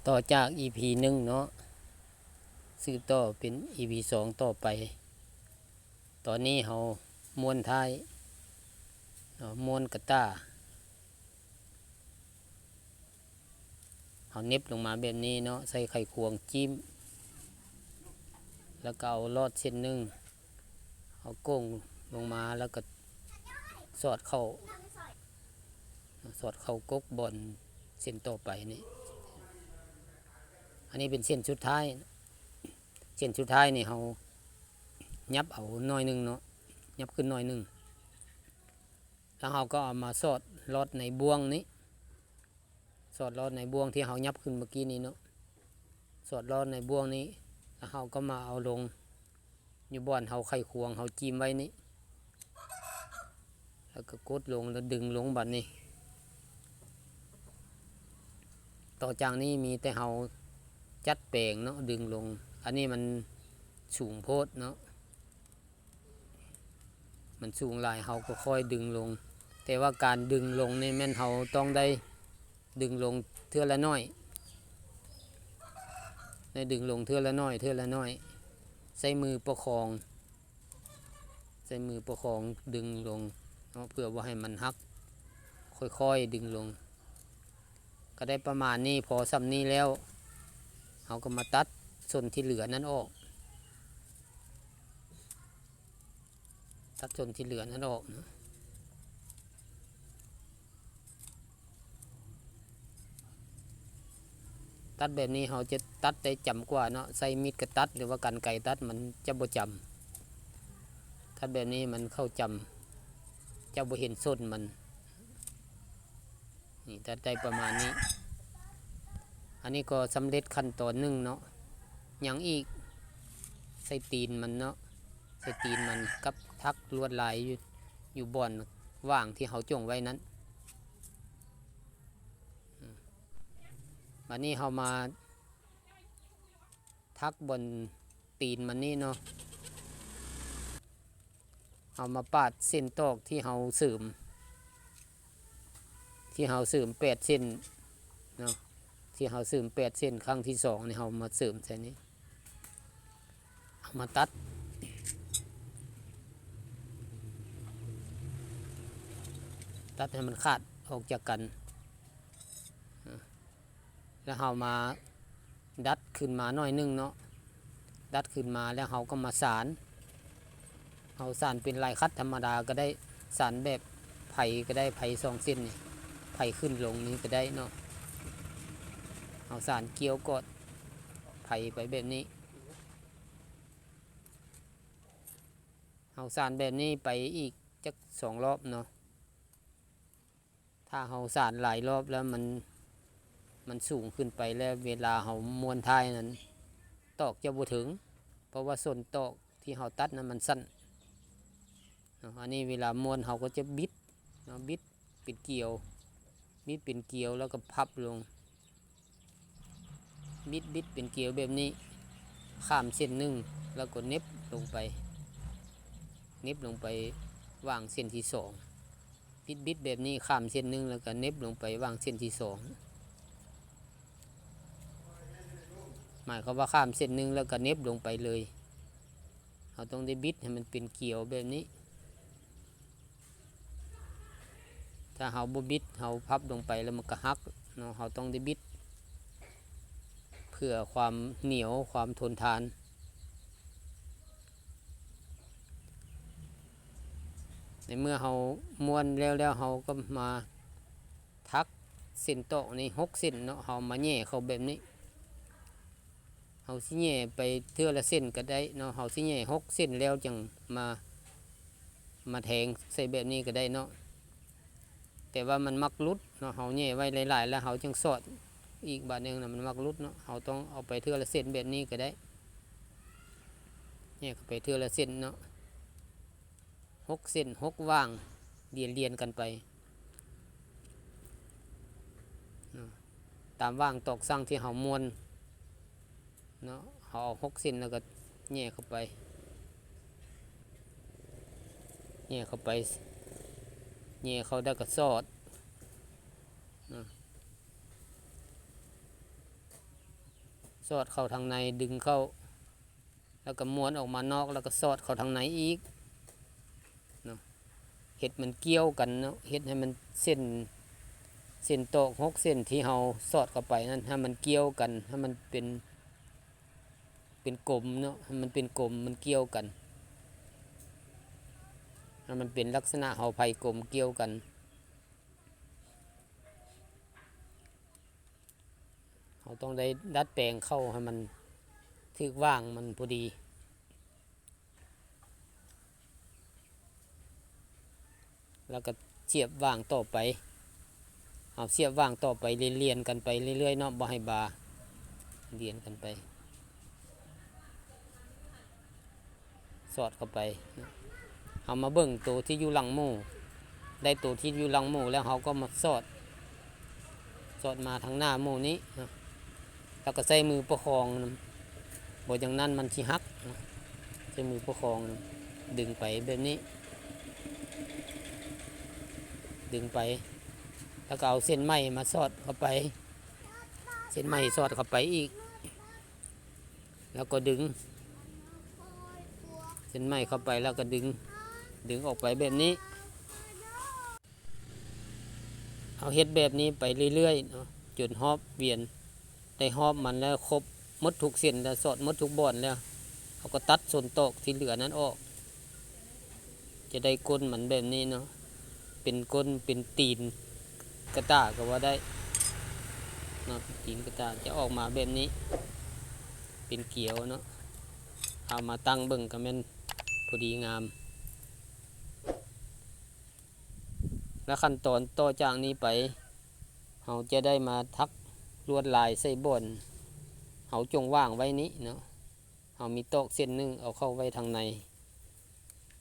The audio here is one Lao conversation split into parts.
ຕໍ່ຈາກອີພີໜຶ່ງເນາະ ສືບຕໍ່ເປັນອີພີສອງຕໍ່ໄປ. ຕອນນີ້ເຮົາມ້ວນທ້າຍເນາະ ມ້ວນກະຕ້າ ເຮົາເໜັບລົງມາແບບນີ້ເນາະ ໃສ່ໄຂຄວງຈິ້ມ ແລ້ວກໍເອົາລອດເສັ້ນໜຶ່ງ ເອົາໂກ່ງລົງມາ ແລ້ວກໍສອດເຂົ້າ ສອດເຂົ້າກົກບ່ອນເສັ້ນຕໍ່ໄປນີ້. ອັນນີ້ເປັນເສັ້ນສຸດທ້າຍ ເສັ້ນສຸດທ້າຍນີ້ເຮົາຫຍັບເອົາໜ້ອຍໜຶ່ງເນາະ ຫຍັບຂຶ້ນໜ້ອຍໜຶ່ງ ແລ້ວເຮົາກໍເອົາມາສອດລອດໃນບ່ວງນີ້ ສອດລອດໃນບ່ວງທີ່ເຮົາຫຍັບຂຶ້ນເມື່ອກີ້ນີ້ເນາະ ສອດລອດໃນບ່ວງນີ້ ແລ້ວເຮົາກໍມາເອົາລົງຢູ່ບ່ອນເຮົາໄຂຄວງເຮົາຈິ້ມໄວ້ນີ້ ແລ້ວກໍກົດລົງ ແລ້ວດຶງລົງບາດນີ້. ຕໍ່ຈາກນີ້ມີແຕ່ເຮົາຈັດແປງເນາະ ດຶງລົງ ອັນນີ້ມັນສູງໂພດເນາະ ມັນສູງຫຼາຍ ເຮົາກໍຄ່ອຍດຶງລົງ ແຕ່ວ່າການດຶງລົງນີ້ແມ່ນເຮົາຕ້ອງໄດ້ດຶງລົງເທື່ອລະໜ້ອຍ ໄດ້ດຶງລົງເທື່ອລະໜ້ອຍ ເທື່ອລະໜ້ອຍ ໃຊ້ມືປະຄອງ ໃຊ້ມືປະຄອງດຶງລົງເນາະ ເພື່ອບໍ່ໃຫ້ມັນຫັກ ຄ່ອຍໆດຶງລົງ. ກໍໄດ້ປະມານນີ້ ພໍສ່ຳນີ້ແລ້ວ ເຮົາກໍມາຕັດສົ້ນທີ່ເຫຼືອນັ້ນອອກ ຕັດສົ້ນທີ່ເຫຼືອນັ້ນອອກເນາະ ຕັດແບບນີ້ເຮົາຈະຕັດໄດ້ຈຳກວ່າເນາະ ໃຊ້ມີດກະຕັດ ຫຼືວ່າກັນໄກຕັດມັນຈະບໍ່ຈຳ ຕັດແບບນີ້ມັນເຂົ້າຈຳ ຈະບໍ່ເຫັນສົ້ນມັນ. ນີ້ ຕັດໄດ້ປະມານນີ້ ອັນນີ້ກໍສຳເລັດຂັ້ນຕອນໜຶ່ງເນາະ. ຍັງອີກ ໃສ່ຕີນມັນເນາະ ໃສ່ຕີນມັນກັບຖັກລວດລາຍຢູ່ ຢູ່ບ່ອນຫວ່າງທີ່ເຮົາຈົງໄວ້ນັ້ນ. ອາ ບາດນີ້ເຮົາມາ ຖັກບ່ອນຕີນມັນນີ້ເນາະ ເຮົາມາປາດເສັ້ນຕອກທີ່ເຮົາເສີມ ທີ່ເຮົາເສີມແປດເສັ້ນເນາະ ທີ່ເຮົາເສີມແປດເສັ້ນ ຄັ້ງທີສອງນີ້ເຮົາມາເສີມໃສ່ນີ້ ເອົາມາຕັດ ຕັດໃຫ້ມັນຂາດອອກຈາກກັນ ແລ້ວເຮົາມາດັດຂຶ້ນມາໜ້ອຍໜຶ່ງເນາະ ດັດຂຶ້ນມາແລ້ວເຮົາກໍມາສານ ເຮົາສານເປັນລາຍຂັດທຳມະດາກໍໄດ້ ສານແບບໄພກໍໄດ້ ໄພສອງເສັ້ນນີ້ ໄພຂຶ້ນລົງນີ້ກໍໄດ້ເນາະ ເຮົາສານກ່ຽວກອດໄພໄປແບບນີ້ ເຮົາສານແບບນີ້ໄປອີກຈັກສອງລອບເນາະ. ຖ້າເຮົາສານຫຼາຍລອບແລ້ວມັນ ມັນສູງຂຶ້ນໄປແລ້ວ ເວລາເຮົາມ້ວນທ້າຍນັ້ນ ຕອກຈະບໍ່ເຖິງ ເພາະວ່າສົ້ນຕອກທີ່ເຮົາຕັດນັ້ນມັນສັ້ນເນາະ. ອັນນີ້ເວລາມ້ວນເຮົາກໍຈະບິດເນາະ ບິດເປັນກຽວ ບິດເປັນກຽວແລ້ວກໍພັບລົງ. ບິດ ບິດເປັນກຽວແບບນີ້ ຂ້າມເສັ້ນໜຶ່ງ ແລ້ວກໍເໜັບລົງໄປ ເໜັບລົງໄປວາງເສັ້ນທີສອງ ບິດ ບິດແບບນີ້ ຂ້າມເສັ້ນໜຶ່ງ ແລ້ວກໍເໜັບລົງໄປວາງເສັ້ນທີສອງ ໝາຍຄວາມວ່າຂ້າມເສັ້ນໜຶ່ງ ແລ້ວກໍເໜັບລົງໄປເລີຍ. ເຮົາຕ້ອງໄດ້ບິດໃຫ້ມັນເປັນກຽວແບບນີ້. ຖ້າເຮົາບໍ່ບິດ ເຮົາພັບລົງໄປແລ້ວມັນກໍຫັກເນາະ. ເຮົາຕ້ອງໄດ້ບິດ ເພື່ອຄວາມໜຽວ ຄວາມທົນທານ. ໃນເມື່ອເຮົາມ້ວນແລ້ວ ແລ້ວເຮົາກໍມາຖັກເສັ້ນຕອກນີ້ຫົກເສັ້ນເນາະ. ເຮົາມາແຫຍ່ເຂົ້າແບບນີ້. ເຮົາຊິແຫຍ່ໄປເທື່ອລະເສັ້ນກໍໄດ້ເນາະ. ເຮົາຊິແຫຍ່ຫົກເສັ້ນແລ້ວຈັ່ງມາ ມາແທງໃສ່ແບບນີ້ກໍໄດ້ເນາະ. ແຕ່ວ່າມັນມັກຫຼຸດເນາະ. ເຮົາແຫຍ່ໄວ້ຫຼາຍໆ ແລ້ວເຮົາຈຶ່ງສອດອີກບາດໜຶ່ງນະ ມັນມັກຫຼຸດເນາະ. ເຮົາຕ້ອງເອົາໄປເທື່ອລະເສັ້ນແບບນີ້ກໍໄດ້. ແຫຍ່ເຂົ້າໄປເທື່ອລະເສັ້ນເນາະ. ຫົກເສັ້ນ ຫົກຫວ່າງ ລຽນໆກັນໄປເນາະ ຕາມຫວ່າງຕອກສັງທີ່ເຮົາມ້ວນເນາະ. ເຮົາເອົາຫົກເສັ້ນ ແລ້ວກໍແຫຍ່ເຂົ້າໄປ ແຫຍ່ເຂົ້າໄປ ແຫຍ່ເຂົ້າ ແລ້ວກໍສອດເນາະ. ສອດເຂົ້າທາງໃນ ດຶງເຂົ້າ ແລ້ວກໍມ້ວນອອກມານອກ ແລ້ວກໍສອດເຂົ້າທາງໃນອີກເນາະ. ເຮັດມັນກ່ຽວກັນເນາະ ເຮັດໃຫ້ມັນເສັ້ນ ເສັ້ນຕອກຫົກເສັ້ນທີ່ເຮົາສອດເຂົ້າໄປນັ້ນ ໃຫ້ມັນກ່ຽວກັນ ໃຫ້ມັນເປັນ ເປັນກົມເນາະ ໃຫ້ມັນເປັນກົມ ມັນກ່ຽວກັນ ໃຫ້ມັນເປັນລັກສະນະເຮົາໄພກົມກ່ຽວກັນ. ເຮົາຕ້ອງໄດ້ດັດແປງເຂົ້າໃຫ້ມັນຖືກຫວ່າງ ມັນພໍດີ ແລ້ວກໍສຽບຫວ່າງຕໍ່ໄປ ເຮົາສຽບຫວ່າງຕໍ່ໄປ ລຽນໆກັນໄປເລື້ອຍໆເນາະ ບໍ່ໃຫ້ບາ ລຽນກັນໄປ ສອດເຂົ້າໄປເນາະ. ເຮົາມາເບິ່ງໂຕທີ່ຢູ່ຫຼັງໝູ່ ໄດ້ໂຕທີ່ຢູ່ຫຼັງໝູ່ແລ້ວ ເຮົາກໍມາສອດ ສອດມາທາງໜ້າໝູ່ນີ້ເນາະ ແລ້ວກໍໃຊ້ມືປະຄອງນຳ ບໍ່ຢ່າງນັ້ນມັນຊິຫັກເນາະ. ໃຊ້ມືປະຄອງນຳ ດຶງໄປແບບນີ້ ດຶງໄປ ແລ້ວກໍເອົາເສັ້ນໄໝມາສອດເຂົ້າໄປ ເສັ້ນໄໝສອດເຂົ້າໄປອີກ ແລ້ວກໍດຶງເສັ້ນໄໝເຂົ້າໄປ ແລ້ວກໍດຶງ ດຶງອອກໄປແບບນີ້. ເຮົາເຮັດແບບນີ້ໄປເລື້ອຍໆເນາະ ຈົນຮອບວຽນ ໄດ້ຮອບມັນແລ້ວຄົບໝົດທຸກເສັ້ນແລ້ວ ສອດໝົດທຸກບ່ອນແລ້ວ ເຮົາກໍຕັດສ່ວນຕອກທີ່ເຫຼືອນັ້ນອອກ. ຈະໄດ້ກົ້ນມັນແບບນີ້ເນາະ ເປັນກົ້ນ ເປັນຕີນກະຕ່າກໍວ່າໄດ້ເນາະ ເປັນຕີນກະຕ່າ ຈະອອກມາແບບນີ້ ເປັນກຽວເນາະ. ເອົາມາຕັ້ງເບິ່ງກໍແມ່ນພໍດີງາມ. ແລະ ຂັ້ນຕອນຕໍ່ຈາກນີ້ໄປ ເຮົາຈະໄດ້ມາຖັກລວດລາຍໃສ່ບ່ອນເຮົາຈົ່ງຫວ່າງໄວ້ນີ້ເນາະ. ເຮົາມີຕອກເສັ້ນໜຶ່ງເອົາເຂົ້າໄວ້ທາງໃນ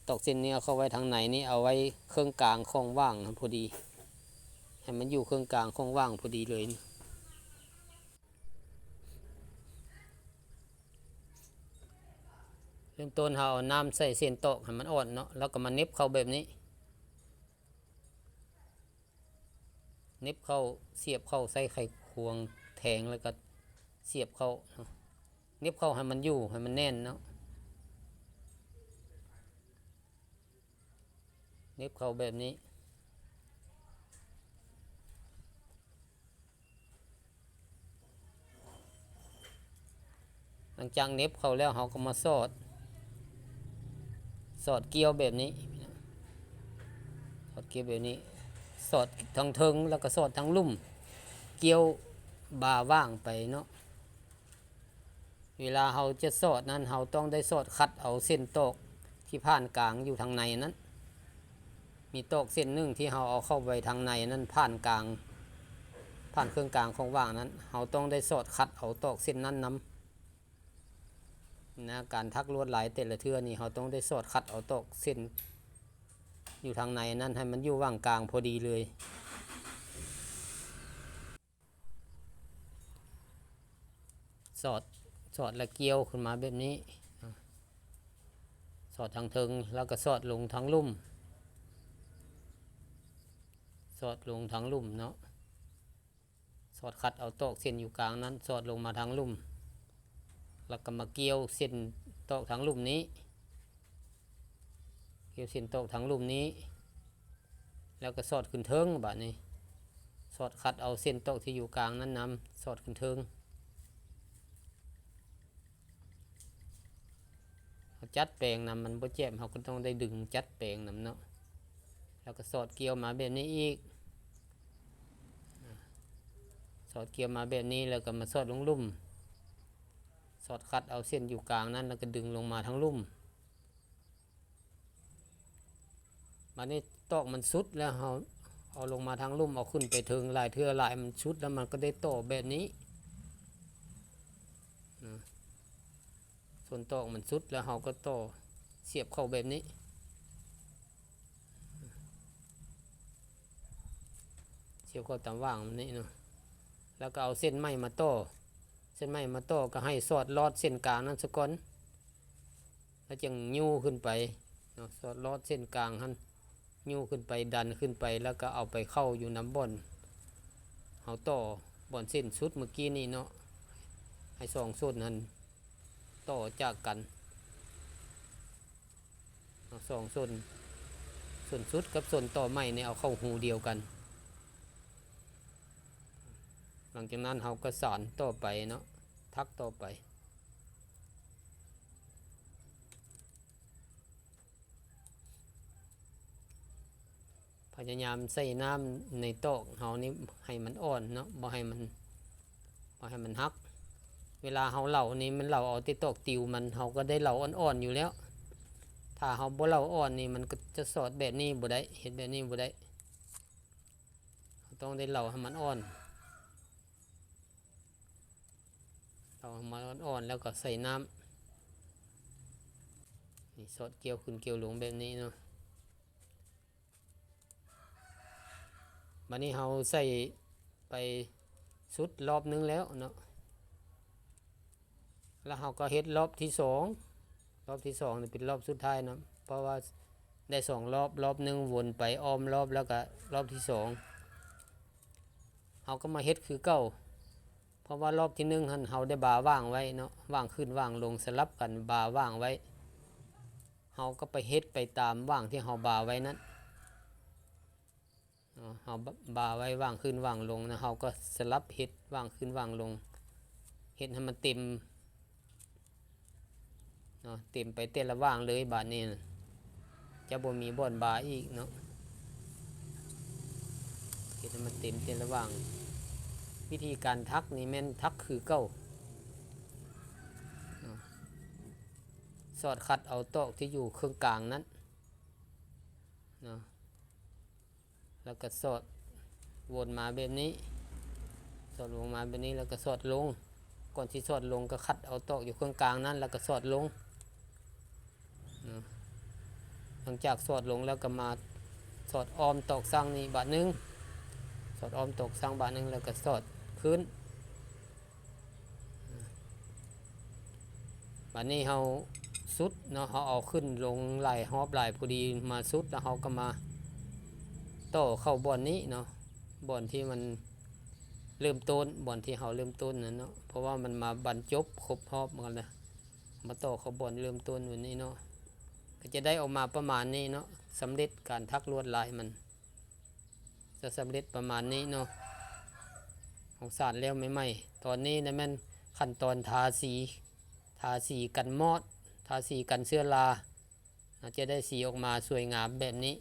ຕອກເສັ້ນນີ້ເອົາເຂົ້າໄວ້ທາງໃນນີ້ ເອົາໄວ້ເຄິ່ງກາງຂອງຫວ່າງພໍດີ ໃຫ້ມັນຢູ່ເຄິ່ງກາງຂອງຫວ່າງພໍດີເລີຍ. ເລີ່ມຕົ້ນເຮົາເອົານ້ຳໃສ່ເສັ້ນຕອກໃຫ້ມັນອ່ອນເນາະ ແລ້ວກໍມາເໜັບເຂົ້າແບບນີ້ ເໜັບເຂົ້າ ສຽບເຂົ້າ ໃຊ້ໄຂຄວງແທງ ແລ້ວກໍສຽບເຂົ້າເນາະ ເໜັບເຂົ້າໃຫ້ມັນຢູ່ ໃຫ້ມັນແໜ້ນເນາະ ເໜັບເຂົ້າແບບນີ້. ຫຼັງຈາກເໜັບເຂົ້າແລ້ວ ເຮົາກໍມາສອດ ສອດກ່ຽວແບບນີ້ ສອດກ່ຽວແບບນີ້ ສອດທາງເທິງ ແລ້ວກໍສອດທາງລຸ່ມ ກ່ຽວບ່າຫວ່າງໄປເນາະ. ເວລາເຮົາຈະສອດນັ້ນ ເຮົາຕ້ອງໄດ້ສອດຄັດເອົາເສັ້ນຕອກທີ່ຜ່ານກາງຢູ່ທາງໃນນັ້ນ ມີຕອກເສັ້ນໜຶ່ງທີ່ເຮົາເອົາເຂົ້າໄວ້ທາງໃນນັ້ນ ຜ່ານກາງ ຜ່ານເຄິ່ງກາງຂອງຫວ່າງນັ້ນ ເຮົາຕ້ອງໄດ້ສອດຄັດເອົາຕອກເສັ້ນນັ້ນນຳນະ. ການຖັກລວດລາຍແຕ່ລະເທື່ອນີ້ ເຮົາຕ້ອງໄດ້ສອດຄັດເອົາຕອກເສັ້ນຢູ່ທາງໃນນັ້ນ ໃຫ້ມັນຢູ່ຫວ່າງກາງພໍດີເລີຍ. ສອດ ສອດແລ້ວກ່ຽວຂຶ້ນມາແບບນີ້ ສອດທາງເທິງ ແລ້ວກໍສອດລົງທາງລຸ່ມ ສອດລົງທາງລຸ່ມເນາະ ສອດຄັດເອົາຕອກເສັ້ນຢູ່ກາງນັ້ນ ສອດລົງມາທາງລຸ່ມ ແລ້ວກໍມາກ່ຽວເສັ້ນຕອກທາງລຸ່ມນີ້ ກ່ຽວເສັ້ນຕອກທາງລຸ່ມນີ້ ແລ້ວກໍສອດຂຶ້ນເທິງ ບາດນີ້ສອດຄັດເອົາເສັ້ນຕອກທີ່ຢູ່ກາງນັ້ນນຳ ສອດຂຶ້ນເທິງ. ເຮົາຈັດແປງນຳ ມັນບໍ່ແຈບ ເຮົາກໍຕ້ອງໄດ້ດຶງຈັດແປງນຳເນາະ ແລ້ວກໍສອດກ່ຽວມາແບບນີ້ອີກ ສອດກ່ຽວມາແບບນີ້ ແລ້ວກໍມາສອດລົງລຸ່ມ ສອດຄັດເອົາເສັ້ນຢູ່ກາງນັ້ນ ແລ້ວກໍດຶງລົງມາທາງລຸ່ມ. ບາດນີ້ຕອກມັນສຸດແລ້ວ ເຮົາເອົາລົງມາທາງລຸ່ມ ເອົາຂຶ້ນໄປເທິງຫຼາຍເທື່ອຫຼາຍ ມັນສຸດແລ້ວ ມັນກໍໄດ້ຕໍ່ແບບນີ້ນະ ສ່ວນຕອກມັນສຸດແລ້ວ ເຮົາກໍຕໍ່ສຽບເຂົ້າແບບນີ້ ສຽບເຂົ້າຕາມຫວ່າງແບບນີ້ເນາະ ແລ້ວກໍເອົາເສັ້ນໄໝມາຕໍ່ ເສັ້ນໄໝມາຕໍ່ ກໍໃຫ້ສອດລອດເສັ້ນກາງນັ້ນສາກ່ອນ ແລ້ວຈຶ່ງຍູ້ຂຶ້ນໄປເນາະ ສອດລອດເສັ້ນກາງຫັ້ນ ຍູ້ຂຶ້ນໄປ ດັນຂຶ້ນໄປ ແລ້ວກໍເອົາໄປເຂົ້າຢູ່ນຳບ່ອນເຮົາຕໍ່ ບ່ອນເສັ້ນສຸດເມື່ອກີ້ນີ້ເນາະ. ໃຫ້ສອງສົ້ນຫັ້ນຕໍ່ຈາກກັນ ເອົາສອງສົ້ນ ສົ້ນສຸດກັບສົ້ນຕໍ່ໃໝ່ນີ້ເອົາເຂົ້າຮູດຽວກັນ. ຫຼັງຈາກນັ້ນເຮົາກໍສານຕໍ່ໄປເນາະ ຖັກຕໍ່ໄປ. ພະຍາຍາມໃສ່ນ້ຳໃນຕອກເຮົານີ້ໃຫ້ມັນອ່ອນເນາະ ບໍ່ໃຫ້ມັນ ບໍ່ໃຫ້ມັນຫັກ. ເວລາເຮົາເຫຼົານີ້ ມັນເຫຼົາເອົາແຕ່ຕອກຕິວມັນ ເຮົາກໍໄດ້ເຫຼົາອ່ອນໆຢູ່ແລ້ວ. ຖ້າເຮົາບໍ່ເຫຼົາອ່ອນນີ້ ມັນກໍຈະສອດແບບນີ້ບໍ່ໄດ້ ເຮັດແບບນີ້ບໍ່ໄດ້. ເຮົາຕ້ອງໄດ້ເຫຼົາໃຫ້ມັນອ່ອນ ເຫຼົາໃຫ້ມັນອ່ອນໆ ແລ້ວກໍໃສ່ນ້ຳ ນີ້ ສອດກ່ຽວຂຶ້ນກ່ຽວລົງແບບນີ້ເນາະ. ບາດນີ້ເຮົາໃສ່ໄປສຸດລອບໜຶ່ງແລ້ວເນາະ ແລ້ວເຮົາກໍເຮັດລອບທີສອງ ລອບທີສອງນີ້ເປັນລອບສຸດທ້າຍເນາະ ເພາະວ່າໄດ້ສອງລອບ ລອບໜຶ່ງວົນໄປອ້ອມລອບ ແລ້ວກໍລອບທີສອງ ເຮົາກໍມາເຮັດຄືເກົ່າ. ເພາະວ່າລອບທີໜຶ່ງຫັ້ນເຮົາໄດ້ບາຫວ່າງໄວ້ເນາະ ຫວ່າງຂຶ້ນຫວ່າງລົງ ສະຫຼັບກັນບາຫວ່າງໄວ້ ເຮົາກໍໄປເຮັດໄປຕາມຫວ່າງທີ່ເຮົາບາໄວ້ນັ້ນເນາະ. ເຮົາບາໄວ້ຫວ່າງຂຶ້ນຫວ່າງລົງນະ ເຮົາກໍສະຫຼັບເຮັດຫວ່າງຂຶ້ນຫວ່າງລົງ ເຮັດໃຫ້ມັນເຕັມເນາະ ເຕັມໄປແຕ່ລະຫວ່າງເລີຍ. ບາດນີ້ຈະບໍ່ມີບ່ອນບາອີກເນາະ ເຮັດໃຫ້ມັນເຕັມແຕ່ລະຫວ່າງ. ວິທີການຖັກນີ້ແມ່ນຖັກຄືເກົ່າເນາະ ສອດຄັດເອົາຕອກທີ່ຢູ່ເຄິ່ງກາງນັ້ນເນາະ ແລ້ວກໍສອດວົນມາແບບນີ້ ສອດວົນມາແບບນີ້ ແລ້ວກໍສອດລົງ. ກ່ອນຊິສອດລົງກໍຄັດເອົາຕອກຢູ່ເຄິ່ງກາງນັ້ນ ແລ້ວກໍສອດລົງເນາະ. ຫຼັງຈາກສອດລົງແລ້ວກໍມາສອດອ້ອມຕອກສັງນີ້ບາດໜຶ່ງ ສອດອ້ອມຕອກສັງບາດໜຶ່ງ ແລ້ວກໍສອດຄືນ. ບາດນີ້ເຮົາສຸດເນາະ ເຮົາເອົາຂຶ້ນລົງຫຼາຍຮອບຫຼາຍພໍດີ ມາສຸດແລ້ວເຮົາກໍມາຕໍ່ເຂົ້າບ່ອນນີ້ເນາະ ບ່ອນທີ່ມັນເລີ່ມຕົ້ນ ບ່ອນທີ່ເຮົາເລີ່ມຕົ້ນນັ້ນເນາະ ເພາະວ່າມັນມາບັນຈົບຄົບຮອບກັນແລ້ວ ມາຕໍ່ເຂົ້າບ່ອນເລີ່ມຕົ້ນແບບນີ້ເນາະ ກໍຈະໄດ້ອອກມາປະມານນີ້ເນາະ. ສຳເລັດການຖັກລວດລາຍມັນ ຈະສຳເລັດປະມານນີ້ເນາະ ເຮົາສານແລ້ວໃໝ່ໆ. ຕອນນີ້ນະແມ່ນຂັ້ນຕອນທາສີ ທາສີກັນມອດ ທາສີກັນເຊື້ອລາ ເຮົາຈະໄດ້ສີອອກມາສວຍງາມແບບນີ້